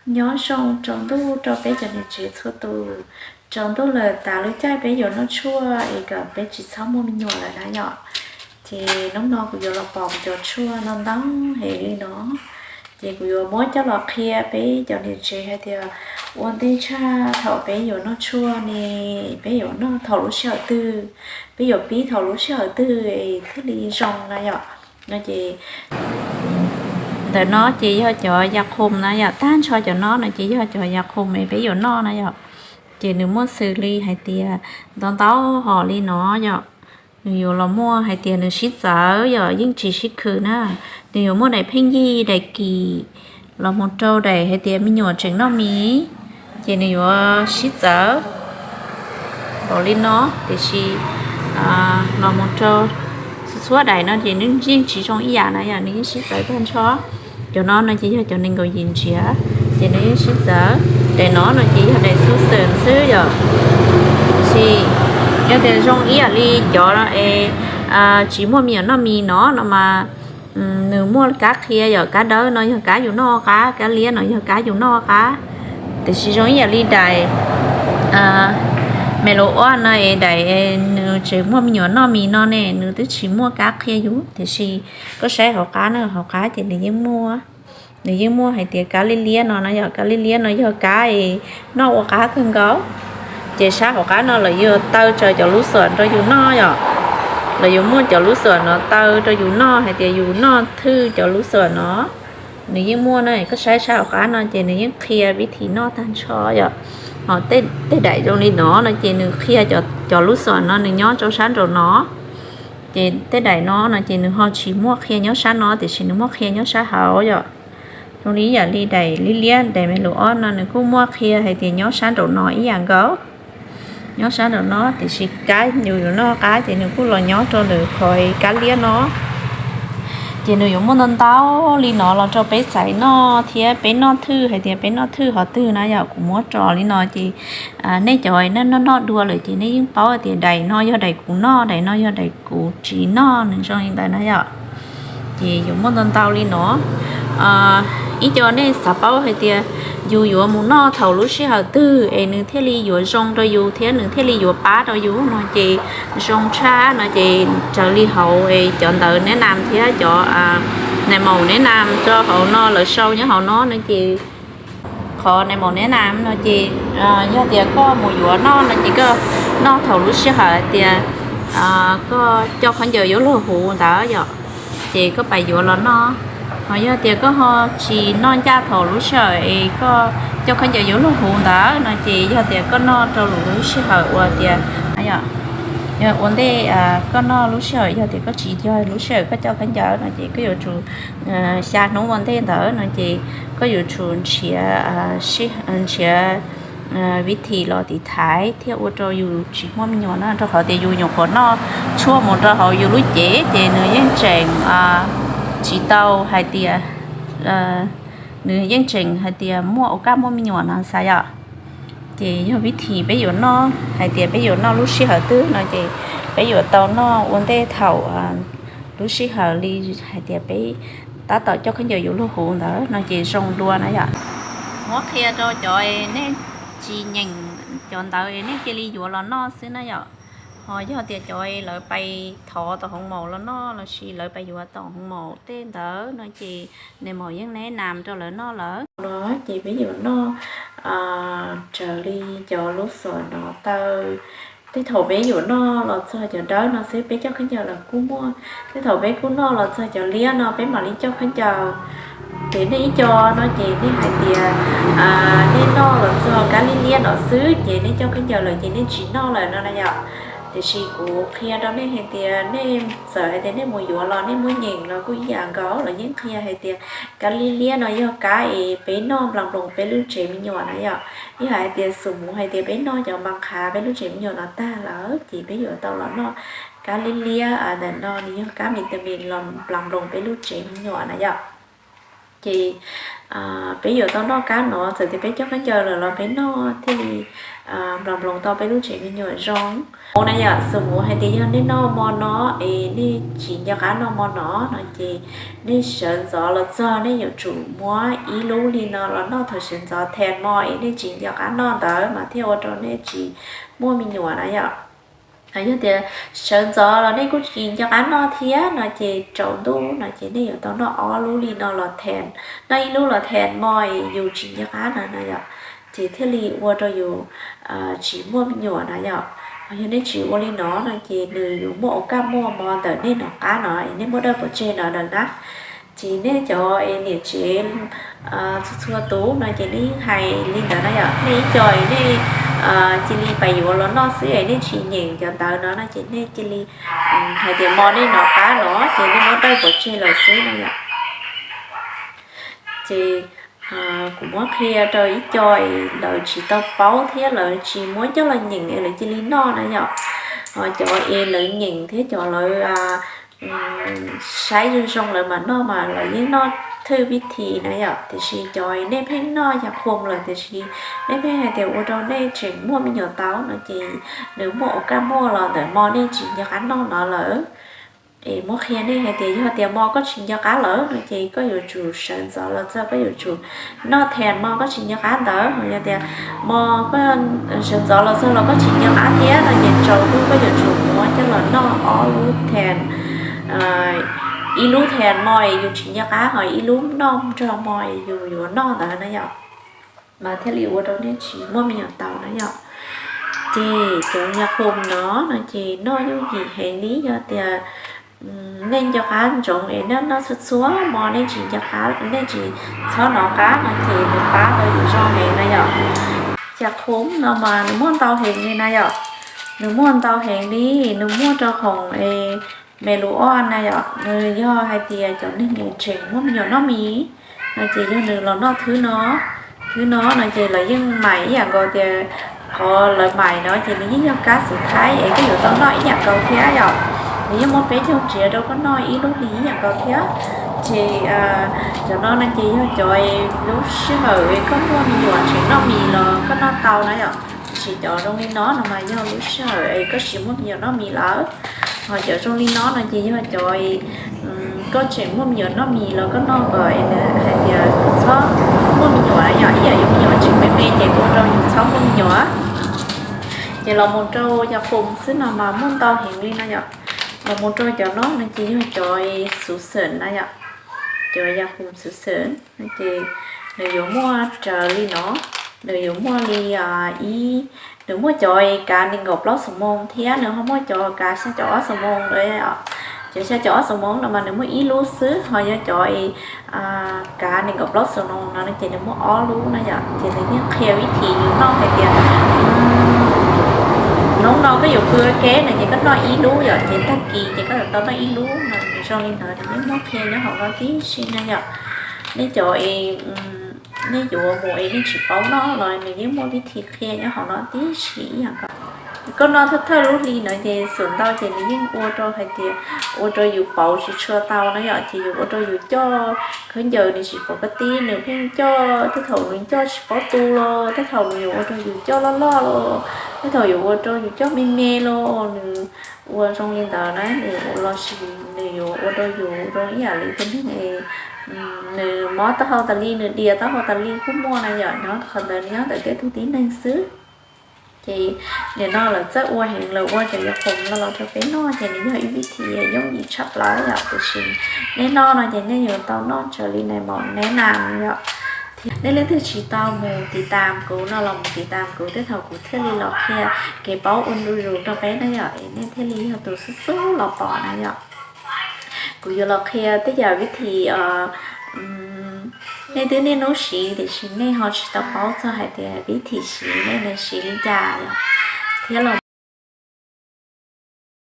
Nyob zoo tsaus ntuj rau peb cov niam tsev txhua tus. Tsaus ntuj lawm tas lub caij peb yuav noj tshuaj es kom peb tsis txhob muaj me nyuam lawm na yom. Ces hnub no kuv yuav los pom cov tshuaj no ntau heev li no. Ces kuv yuav muab coj los qhia peb cov niam tsev hais tias ua ntej tshaj thaum peb yuav noj tshuaj ne, peb yuav noj thaum lub sij hawm twg, peb yuav pib thaum lub sij hawm twg es thiaj li zoo na yom. No ces ntawm no ces yog cov ya qhum na yom, tag nrho cov no no ces yog cov ya qhum es peb yuav noj na yom. Ces nws muaj xws li hais tias ntau ntau hom li no yom. Nws yuav los muaj hais tias nws sib txawv yom, yeej tsis sib khwm na. Nws yuav muaj daim pheej yij, daim kis, los mus rau daim hais tias me nyuam tseem noj mis, ces nws yuav sib txawv npaum li no. Tiam sis los mus rau txhua txhua daim no ces nws yeej tsis zoo ib yam na yom, nws yeej sib txawv tag nrho. Cov no no ces yog cov nees nkaum yim ntsiav, ces nws yeej sib txawv. Daim no no ces yog daim xub xeem xwb yom. Tab sis yog tias zoo ib yam li cov es tsis muaj me nyuam noj mis no no mas nws muaj kab qhia yom, kab dawb no yog kab yus noj qab, kab liab no yog kab yus noj qab. Tiam sis zoo ib yam li daim me lus ua no es daim nws tseem muaj me nyuam noj mis no ne, nws twb tsis muaj kab qhia yus, tiam sis koj saib hauv qab na, hauv qab ces nws yeej muaj, nws yeej muaj hais tias kab liab liab no no yom, kab liab liab no yog kab es noj ua qab kawg nkaus. Ces sab hauv qab no lawv yuav taw tsaws cov lub xuam rau yus noj yom, lawv yuav muaj cov lub xuam no taw rau yus noj hais tias yus noj thwj cov lub xuam no. Nws yeej muaj na, koj saib sab hauv qab no ces nws yeej qhia vib thim noj tag nrho yom. Ho tej daim zoo li no no ces nws qhia cov lub xuam no nws nyob rau sab nraum no. Ces tej daim no no ces nws ho tsis muaj qhia nyob sab no, tiam sis nws muaj qhia nyob sab hauv yom. Zoo li yam li daim liab liab, daim me lus ob no nws kuj muaj qhia hais tias nyob sab nraum no ib yam nkaus. Nyob sab nraum no, tiam sis kab yus yuav noj qab ces nws kuj los nyob rau ntawm qhov kab liab no. Ces nws yuav muaj ntau ntau li no los rau peb xaiv noj thiab peb noj thwj hais tias peb noj thwj qhov twg na yom. Kuv muab tso li no ces nej cov nej noj noj dua lawm ces nej yeej paub tias daim no yog daim kuv noj, daim no yog daim kuv tsis noj, nws zoo li ntawd na yom. Ces yuav muaj ntau ntau li no. Ib co nej xav paub hais tias yus yuav mus noj thaum lub sij hawm twg es nws thiaj li yuav zoo rau yus thiab nws thiaj li yuav pab rau yus no ces zoo tshaj no ces raws li hauv cov ntawv neb nam thiab cov nais maum neb nam rau hauv no lawv sau nyob hauv no no ces qhov nais maum neb nam no ces yog tias koj mus yuav noj no ces koj noj thaum lub sij hawm hais tias koj coj khaub ncaws yuav luag huv ntawd yom, ces koj pais yuav los noj. Ho yog tias koj ho tsis noj ncaj thaum lub sij hawm es koj coj khaub ncaws yuav luag huv ntawd no ces yog tias koj noj rau lub sij hawm uas tias ua ntej koj noj lub sij hawm, yog tias koj tsis yog lub sij hawm koj coj khaub ncaws no ces koj yuav tsum xya hnub ua ntej ntawd no ces koj yuav tsum nrhiav, nrhiav vib thim los tiv thaiv thiaj ua rau yus tsis muaj me nyuam no, rau qhov tias yus nyuam qhuav noj tshuaj mus rau hauv yus lub cev ces nws yeej tseem tsis tau hais tias, nws yeej tseem hais tias muaj ua kaj muaj me nyuam no xav yom. Ces yog vib thim peb yuav noj hais tias peb yuav noj lub sij hawm twg no ces peb yuav tau noj ua ntej thaum lub sij hawm li hais tias peb tab tom coj khaub ncaws yuav luag huv ntawd no ces zoo dua na yom. Muab qhia rau cov nej tsis nyeem cov ntawv es nej cia li yuav los noj xwb na yom. Ho yog tias cov lawv pais thov tom hoo maum los noj lossis lawv pais yuav tom hoo maum tej ntawd no ces nais maum yeej neb nam rau lawv noj lawm no ces peb yuav noj raws li cov lub xuam no taw. Tej thaum peb yuav noj los txog cov dawb no xwb, peb coj khaub ncaws los kuj muaj. Tej thaum peb kuj noj los txog cov liab no peb mam li coj khaub ncaws. Ces nej ib co no ces nej hais tias nej noj los txog kab liab liab no xwb ces nej coj khaub ncaws lawm ces nej tsis noj lawm no na yom. Tiam sis kuv qhia rau nej hais tias nej txawm hais tias nej mus yuav los nej muab nyeem los kuj ib yam nkaus, lawv yeej qhia hais tias kab liab liab no yog kab es peb noj nplas nploos peb lub tsev me nyuam na yom. Yog hais tias xum mus hais tias peb noj cov npas qhav peb lub tsev me nyuam no tag lawm ces peb yuav tau los noj kab liab liab ntawm no, nws yog kab vitamin los nplas nploos peb lub tsev me nyuam na yom. Ces peb yuav tau noj kab no, txawm tias peb coj khaub ncaws lawm los peb noj thiaj li nploos nploos tau peb lub tsev me nyuam zoo. Ua na yom, xum mus hais tias yog nej noj mo no es nej tsis nco qab noj mo no no ces nej sawv ntxov los txog nej yuav tsum muab ib lub li no los noj thaum sawv ntxov tha mo es nej tsis nco qab noj ntawd mas thiaj ua rau nej tsis muaj me nyuam na yom. Yog tias sawv ntxov los nej kuj tsis nco qab noj thiab no ces tsaus ntuj no ces nej yuav tau noj ob lub li no los tha, noj ib lub los tha mo es yus tsis nco qab na no yom, ces thiaj li ua rau yus tsis muaj me nyuam na yom. Yog nej tsis ua li no no ces nws yuav muaj ua kaj muaj mo ntawm nej nov qab no es nej muab dawj pov tseg no na. Ces nej cov es niam tsev txhua txhua tus no ces nej yeej hais li ntawd na yom, nej ib co es nej cia li pais yuav los noj xwb es nej tsis nyeem cov ntawd no no ces nej cia li hais tias mo nej nov qab no ces nej muab dawj pov tseg lawm xwb no yom. Ces kuv muab qhia rau ib co es lawv tsis tau paub thiab lawv tsis muab coj los nyeem es lawv cia li noj na yom. Cov es lawv nyeem thiab cov lawv saib zoo zoo lawv mam noj mas lawv yeej noj thwj vib thi na yom. Tiam sis cov nej pheej noj yam qhuas lawm tiam sis nej pheej hais tias ua rau nej tseem muaj me nyuam tau no ces nws muaj ua kaj muaj los ntawm mo nej tsis nco qab noj no lawm. Es muab qhia nej hais tias yog tias mo koj tsis nco qab lawm no ces koj yuav tsum sawv ntxov los txog koj yuav tsum noj tha mo koj tsis nco qab ntawd. Yog tias mo koj sawv ntxov los txog los koj tsis nco qab thiab no ces tsaus ntuj koj yuav tsum muab coj los noj ob lub tha, ib lub tha mo es yus tsis nco qab ho ib lub noj nrog mo es yus yuav noj ntawd na yom, mas thiaj li ua rau nej tsis muaj me nyuam tau na yom. Ces cov yam qhuas no no ces noj yooj yim heev li. Yog tias nej nco qab ntsoov es nej noj txhua txhua mo nej tsis nco qab nej tsis txhob nov qab no ces nws pab tau yus zoo heev na yom. Yam qhuas no mas nws muaj ntau heev li na yom, nws muaj ntau heev li, nws muaj rau hauv es me lus oj na yom, nws yog hais tias cov neeg uas tseem muaj me nyuam noj mis no ces yog nws los noj thwb no. Thwb no no ces lawv yeej mais ib yam nkaus tias qhov lawv mais no ces nws yeej yog kab xwm thaib es koj yuav tau noj ib yam nkaus thiab yom. Nws yeej muaj peb caug tsiav rau koj noj ib lub hli ib yam nkaus thiab. Ces cov no no ces yog cov lub sij hawm koj muaj me nyuam tseem noj mis los koj noj tau na yom. Tiam sis cov zoo li no no mas yog lub sij hawm es koj tsis muaj me nyuam noj mis lawm. Ho cov zoo li no no ces yog cov koj tseem muaj me nyuam noj mis los koj noj kom hais tias txhob muaj me nyuam yom, ib yam yuav me nyuam tseem me me ces ua rau yus txhob muaj me nyuam. Ces los mus rau yam qhuas xwb no mas muaj ntau heev li no yom. Los mus rau cov no no ces yog cov xuv xeem na yom, cov yam qhuas xuv xeem no ces nws yuav muaj raws li no, nws yuav muaj li ib, nws muaj cov kav nees nkaum plaub xuv moos thiab nws ho muaj cov kav xya caum ob xuv moos lawm. Cov xya caum ob xuv moos no mas nws muaj ib lub xwb, ho yog cov kav nees nkaum plaub xuv moos no ces nws muaj ob lub na yom. Ces nws yeej qhia vib thi yus noj hais tias hnub no koj yuav pw ua ke no ces koj noj ib lub yom, ces tag kis ces koj yuav tau noj ib lub no. Nws zoo li ntawd nws yeej muab qhia nyob hauv no tib si na yom. Nej cov es nej yuav mus es nej tsis paub noj los nws yeej muaj vib thi qhia nyob hauv no tib si ib yam nkaus. Koj noj thawj thawj lub hli no ces xum ntau ces nws yeej ua rau hais tias ua rau yus pauv tsis tshua tau na yom, ces yus ua rau yus coj khaub ncaws nws tsis pom koj tib, nws pheej coj tej thaum nws coj tsis paub tu los tej thaum nws yuav ua rau yus coj loj loj los tej thaum yuav ua rau yus coj me me los nws ua zoo li ntawd na, nws los sis nws yuav ua rau yus zoo ib yam li tus neeg nws mob taub hau tas li, nws dias taub hau tas li kuj muaj na yom. Nyob qhov ntawd nyob ntawm tej tug tib neeg xwb. Ces nim no lawv txawj ua heev, lawv ua cov yam qhuas no los rau peb noj ces nws yog ib vib thi yooj yim tshaj plaws yom. Tiam sis nej noj no ces nej yuav tau noj raws li nais maum neb nas yom. Nej leej twg tsis tau mus tiv tam kuv no los mus tiv tam kuv tej thaum kuv thiaj li los qhia kev paub ua ntu zus rau peb na yom, es nej thiaj li yog tus xub xub los pom na yom. Kuv yuav los qhia tej yam vib thi nej twb niaj hnub siv tiam sis nej ho tsis tau paub txog hais tias vib thi siv nej siv li cas yom, thiab los